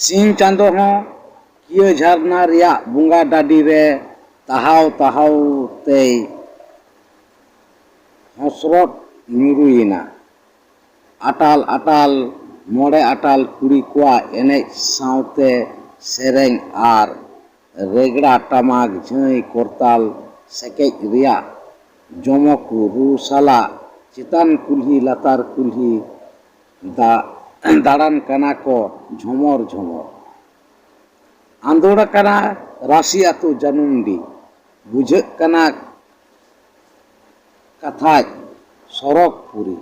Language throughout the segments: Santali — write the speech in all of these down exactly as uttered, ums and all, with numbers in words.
ᱥᱤᱧ ᱪᱟᱸᱫᱚ ᱦᱚᱸ ᱠᱤᱭᱟᱹ ᱡᱷᱟᱨᱱᱟ ᱨᱮᱭᱟᱜ ᱵᱚᱸᱜᱟ ᱰᱟᱹᱰᱤ ᱨᱮ ᱛᱟᱦᱟᱣ ᱛᱟᱦᱟᱣ ᱛᱮᱭ ᱦᱚᱸᱥᱨᱚᱫ ᱧᱩᱨᱩᱭᱮᱱᱟ᱾ ᱟᱴᱟᱞ ᱟᱴᱟᱞ ᱢᱚᱬᱮ ᱟᱴᱟᱞ ᱠᱩᱲᱤ ᱠᱚᱣᱟᱜ ᱮᱱᱮᱡ ᱥᱟᱶᱛᱮ ᱥᱮᱨᱮᱧ ᱟᱨ ᱨᱮᱜᱽᱲᱟ ᱴᱟᱢᱟᱠ ᱡᱷᱟᱹᱭ ᱠᱚᱨᱛᱟᱞ ᱥᱮᱠᱮᱡ ᱨᱮᱭᱟᱜ ᱡᱚᱢᱚᱠ ᱨᱩ ᱥᱟᱞᱟᱜ ᱪᱮᱛᱟᱱ ᱠᱩᱞᱦᱤ ᱞᱟᱛᱟᱨ ᱠᱩᱞᱦᱤ ᱫᱟ-, ᱫᱟᱬᱟᱱ ᱠᱟᱱᱟ ᱠᱚ ᱡᱷᱚᱢᱚᱨ ᱡᱷᱚᱢᱚᱨ᱾ ᱟᱸᱫᱳᱲ ᱟᱠᱟᱱᱟ ᱨᱟᱥᱤ ᱟᱹᱛᱩ ᱡᱟᱹᱱᱩᱢᱰᱤ, ᱵᱩᱡᱷᱟᱹᱜ ᱠᱟᱱᱟ ᱠᱟᱛᱷᱟᱡ ᱥᱚᱨᱚᱜᱽ ᱯᱩᱨᱤ᱾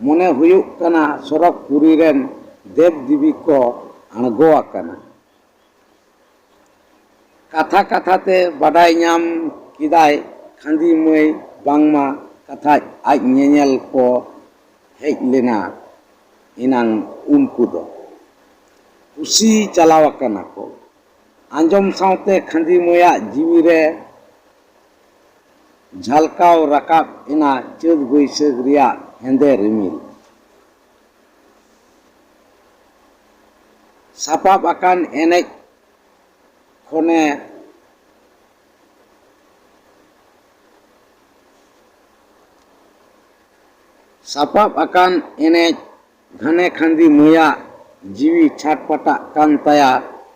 ᱢᱚᱱᱮ ᱦᱩᱭᱩᱜ ᱠᱟᱱᱟ ᱥᱚᱨᱚᱜᱽ ᱯᱩᱨᱤ ᱨᱮᱱ ᱫᱮᱵᱽ ᱫᱮᱵᱤ ᱠᱚ ᱟᱬᱜᱚ ᱟᱠᱟᱱᱟ᱾ ᱠᱟᱛᱷᱟ ᱠᱟᱛᱷᱟ ᱛᱮ ᱵᱟᱰᱟᱭ ᱧᱟᱢ ᱠᱮᱫᱟᱭ ᱠᱷᱟᱸᱫᱤ ᱢᱟᱹᱭ ᱵᱟᱝᱢᱟ ᱠᱟᱛᱷᱟᱡ ᱟᱡ ᱧᱮᱧᱮᱞ ᱠᱚ ᱦᱮᱡ ᱞᱮᱱᱟ ᱮᱱᱟᱝ ᱩᱱᱠᱩ ᱫᱚ᱾ ᱠᱩᱥᱤ ᱪᱟᱞᱟᱣ ᱟᱠᱟᱱᱟ ᱠᱚ᱾ ᱟᱸᱡᱚᱢ ᱥᱟᱶᱛᱮ ᱠᱷᱟᱸᱫᱤ ᱢᱟᱹᱭᱟᱜ ᱡᱤᱣᱤ ᱨᱮ ᱡᱷᱟᱞᱠᱟᱣ ᱨᱟᱠᱟᱵ ᱮᱱᱟ ᱪᱟᱹᱛ ᱵᱟᱹᱭᱥᱟᱹᱠᱷ ᱨᱮᱭᱟᱜ ᱦᱮᱸᱫᱮ ᱨᱤᱢᱤᱞ᱾ ᱥᱟᱯᱟᱵ ᱟᱠᱟᱱ ᱮᱱᱮᱡ ᱠᱷᱚᱱᱮ ᱥᱟᱯᱟᱵ ᱟᱠᱟᱱ ᱮᱱᱮᱡ ᱜᱷᱟᱱᱮ ᱠᱷᱟᱸᱫᱤ ᱢᱟᱹᱭᱟᱜ ᱡᱤᱣᱤ ᱪᱷᱟᱴᱯᱟᱴᱟᱜ ᱠᱟᱱ ᱛᱟᱭᱟ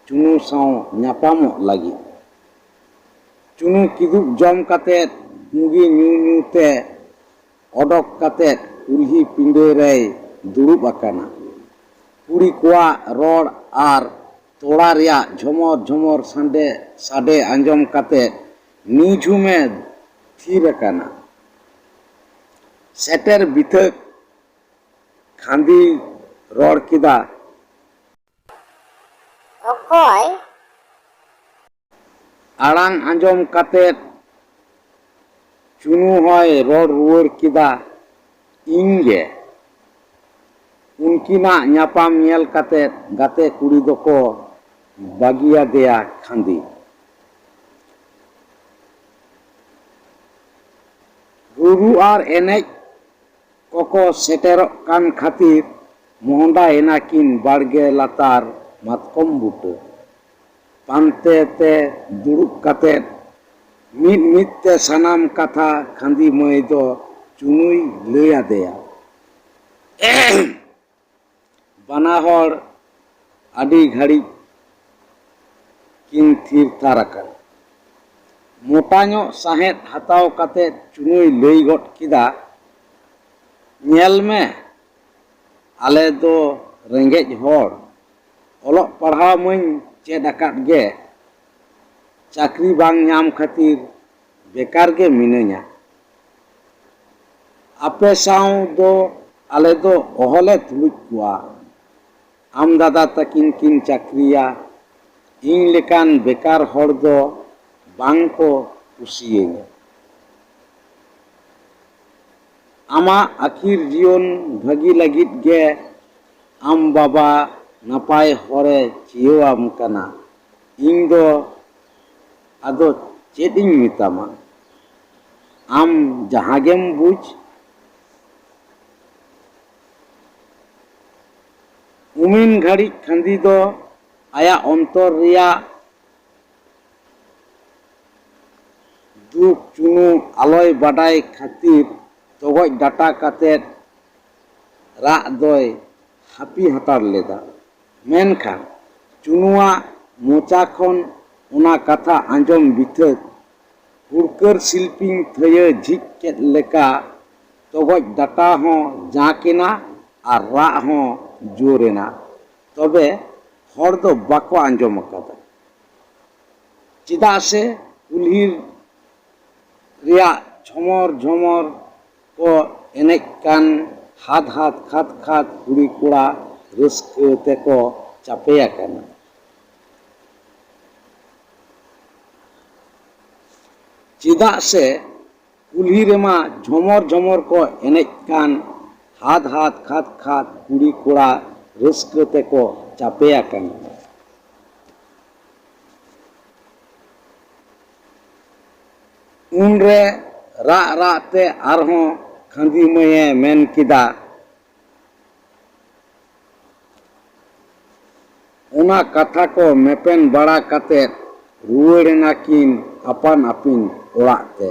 ᱪᱩᱱᱩ ᱥᱟᱶ ᱧᱟᱯᱟᱢᱚᱜ ᱞᱟᱹᱜᱤᱫ᱾ ᱪᱩᱱᱩ ᱠᱤᱫᱩᱵ ᱡᱚᱢ ᱠᱟᱛᱮ ᱯᱩᱸᱜᱤ ᱧᱩ ᱧᱩ ᱛᱮ ᱚᱰᱚᱠ ᱠᱟᱛᱮ ᱠᱩᱞᱦᱤ ᱯᱤᱸᱰᱟᱹ ᱨᱮᱭ ᱫᱩᱲᱩᱵ ᱟᱠᱟᱱᱟ᱾ ᱠᱩᱲᱤ ᱠᱚᱣᱟᱜ ᱨᱚᱲ ᱟᱨ ᱛᱚᱲᱟ ᱨᱮᱭᱟᱜ ᱡᱷᱚᱢᱚᱨ ᱡᱷᱚᱢᱚᱨ ᱥᱟᱰᱮ, ᱥᱟᱰᱮ ᱟᱸᱡᱚᱢ ᱠᱟᱛᱮ ᱱᱤᱡᱷᱩᱢᱮ ᱛᱷᱤᱨ ᱟᱠᱟᱱᱟ᱾ ᱥᱮᱴᱮᱨ ᱵᱤᱛᱟᱹ ᱠᱷᱟᱸᱫᱤᱭ ᱨᱚᱲ ᱠᱮᱫᱟ᱾ ᱚᱠᱚᱭ? ᱟᱲᱟᱝ ᱟᱸᱡᱚᱢ ᱠᱟᱛᱮ ᱪᱩᱱᱩ ᱦᱚᱸᱭ ᱨᱚᱲ ᱨᱩᱣᱟᱹᱲ ᱠᱮᱫᱟ, ᱤᱧ ᱜᱮ᱾ ᱩᱱᱠᱤᱱᱟᱜ ᱧᱟᱯᱟᱢ ᱧᱮᱞ ᱠᱟᱛᱮ ᱜᱟᱛᱮ ᱠᱩᱲᱤ ᱫᱚᱠᱚ ᱵᱟᱹᱜᱤᱭᱟᱫᱮᱭᱟ ᱠᱷᱟᱸᱫᱤ᱾ ᱨᱩᱨᱩ ᱟᱨ ᱮᱱᱮᱡ ᱠᱚᱠᱚ ᱥᱮᱴᱮᱨᱚᱜ ᱠᱟᱱ ᱠᱷᱟᱹᱛᱤᱨ ᱢᱚᱦᱰᱟ ᱮᱱᱟᱠᱤᱱ ᱵᱟᱲᱜᱮ ᱞᱟᱛᱟᱨ ᱢᱟᱛᱠᱚᱢ ᱵᱩᱴᱟᱹ᱾ ᱯᱟᱱᱛᱮ ᱛᱮ ᱫᱩᱲᱩᱵ ᱠᱟᱛᱮ ᱢᱤᱫ ᱢᱤᱫ ᱛᱮ ᱥᱟᱱᱟᱢ ᱠᱟᱛᱷᱟ ᱠᱷᱟᱸᱫᱤ ᱢᱟᱹᱭ ᱫᱚ ᱪᱩᱱᱩᱭ ᱞᱟᱹᱭ ᱟᱫᱮᱭᱟ᱾ ᱵᱟᱱᱟ ᱦᱚᱲ ᱟᱹᱰᱤ ᱜᱷᱟᱹᱲᱤᱡ ᱠᱤᱱ ᱛᱷᱤᱨ ᱛᱷᱟᱨ ᱟᱠᱟᱱᱟ᱾ ᱢᱚᱴᱟ ᱧᱚᱜ ᱥᱟᱸᱦᱮᱫ ᱦᱟᱛᱟᱣ ᱠᱟᱛᱮ ᱪᱩᱱᱩᱭ ᱞᱟᱹᱭ ᱜᱚᱫ ᱠᱮᱫᱟ, "ᱧᱮᱞ ᱢᱮ, ᱟᱞᱮ ᱫᱚ ᱨᱮᱸᱜᱮᱡ ᱦᱚᱲ, ᱚᱞᱚᱜ ᱯᱟᱲᱦᱟᱣ ᱢᱟᱹᱧ ᱪᱮᱫ ᱟᱠᱟᱫ ᱜᱮ, ᱪᱟᱹᱠᱨᱤ ᱵᱟᱝ ᱧᱟᱢ ᱠᱷᱟᱹᱛᱤᱨ ᱵᱮᱠᱟᱨ ᱜᱮ ᱢᱤᱱᱟᱹᱧᱟ᱾ ᱟᱯᱮ ᱥᱟᱶ ᱫᱚ ᱟᱞᱮ ᱫᱚ ᱚᱦᱚᱞᱮ ᱛᱩᱞᱩᱡ ᱠᱚᱣᱟ᱾ ᱟᱢ ᱫᱟᱫᱟ ᱛᱟᱹᱠᱤᱱ ᱠᱤᱱ ᱪᱟᱹᱠᱨᱤᱭᱟ, ᱤᱧ ᱞᱮᱠᱟᱱ ᱵᱮᱠᱟᱨ ᱦᱚᱲ ᱫᱚ ᱵᱟᱝ ᱠᱚ ᱠᱩᱥᱤᱭᱟᱹᱧᱟ᱾ ᱟᱢᱟᱜ ᱟᱹᱠᱷᱤᱨ ᱡᱤᱭᱚᱱ ᱵᱷᱟᱹᱜᱤ ᱞᱟᱹᱜᱤᱫ ᱜᱮ ᱟᱢ ᱵᱟᱵᱟ ᱱᱟᱯᱟᱭ ᱦᱚᱨᱮ ᱪᱤᱭᱟᱹᱣᱟᱢ ᱠᱟᱱᱟ᱾ ᱤᱧ ᱫᱚ ᱟᱫᱚ ᱪᱮᱫ ᱤᱧ ᱢᱮᱛᱟᱢᱟ? ᱟᱢ ᱡᱟᱦᱟᱸ ᱜᱮᱢ ᱵᱩᱡᱽ᱾" ᱩᱢᱤᱱ ᱜᱷᱟᱹᱲᱤᱡ ᱠᱷᱟᱸᱫᱤ ᱫᱚ ᱟᱭᱟᱜ ᱚᱱᱛᱚᱨ ᱨᱮᱭᱟᱜ ᱫᱩᱠ ᱪᱩᱱᱩ ᱟᱞᱚᱭ ᱵᱟᱰᱟᱭ ᱠᱷᱟᱹᱛᱤᱨ ᱛᱚᱜᱚᱡ ᱰᱟᱴᱟ ᱠᱟᱛᱮ ᱨᱟᱜ ᱫᱚᱭ ᱦᱟᱹᱯᱤ ᱦᱟᱛᱟᱲ ᱞᱮᱫᱟ᱾ ᱢᱮᱱᱠᱷᱟᱱ ᱪᱩᱱᱩᱣᱟᱜ ᱢᱚᱪᱟ ᱠᱷᱚᱱ ᱚᱱᱟ ᱠᱟᱛᱷᱟ ᱟᱸᱡᱚᱢ ᱵᱤᱛᱷᱟᱹᱛ ᱦᱩᱲᱠᱟᱹᱨ ᱥᱤᱞᱯᱤᱧ ᱛᱷᱟᱹᱭᱟᱹ ᱡᱷᱤᱡ ᱠᱮᱫ ᱞᱮᱠᱟ ᱛᱚᱜᱚᱡ ᱰᱟᱴᱟ ᱦᱚᱸ ᱡᱟᱸᱠ ᱮᱱᱟ ᱟᱨ ᱨᱟᱜ ᱦᱚᱸ ᱡᱳᱨ ᱮᱱᱟ᱾ ᱛᱚᱵᱮ ᱦᱚᱲ ᱫᱚ ᱵᱟᱠᱚ ᱟᱸᱡᱚᱢ ᱟᱠᱟᱫᱟ᱾ ᱪᱮᱫᱟᱜ ᱥᱮ ᱠᱩᱞᱦᱤ ᱨᱮᱭᱟᱜ ᱡᱷᱚᱢᱚᱨ ᱡᱷᱚᱢᱚᱨ ᱠᱚ ᱮᱱᱮᱡ ᱠᱟᱱ ᱦᱟᱫ ᱦᱟᱫ ᱠᱷᱟᱫ ᱠᱷᱟᱫ ᱠᱩᱲᱤ ᱠᱚᱲᱟ ᱨᱟᱹᱥᱠᱟᱹ ᱛᱮᱠᱚ ᱪᱟᱯᱮ ᱟᱠᱟᱱᱟ᱾ ᱪᱮᱫᱟᱜ ᱥᱮ ᱠᱩᱞᱦᱤ ᱨᱮᱢᱟ ᱡᱷᱚᱢᱚᱨ ᱡᱷᱚᱢᱚᱨ ᱠᱚ ᱮᱱᱮᱡ ᱠᱟᱱ ᱦᱟᱫ ᱦᱟᱫ ᱠᱷᱟᱫ ᱠᱷᱟᱫ ᱠᱩᱲᱤ ᱠᱚᱲᱟ ᱨᱟᱹᱥᱠᱟᱹ ᱛᱮᱠᱚ ᱪᱟᱯᱮ ᱟᱠᱟᱱᱟ᱾ ᱩᱱᱨᱮ ᱨᱟᱜ ᱨᱟᱜ ᱛᱮ ᱟᱨᱦᱚᱸ ᱠᱷᱟᱸᱫᱤ ᱢᱟᱹᱭᱮ ᱢᱮᱱ ᱠᱮᱫᱟ, ᱚᱱᱟ ᱠᱟᱛᱷᱟ ᱠᱚ ᱢᱮᱯᱮᱱ ᱵᱟᱲᱟ ᱠᱟᱛᱮ ᱨᱩᱣᱟᱹᱲ ᱮᱱᱟ ᱠᱤᱱ ᱟᱯᱟᱱ ᱟᱹᱯᱤᱱ ᱚᱲᱟᱜ ᱛᱮ᱾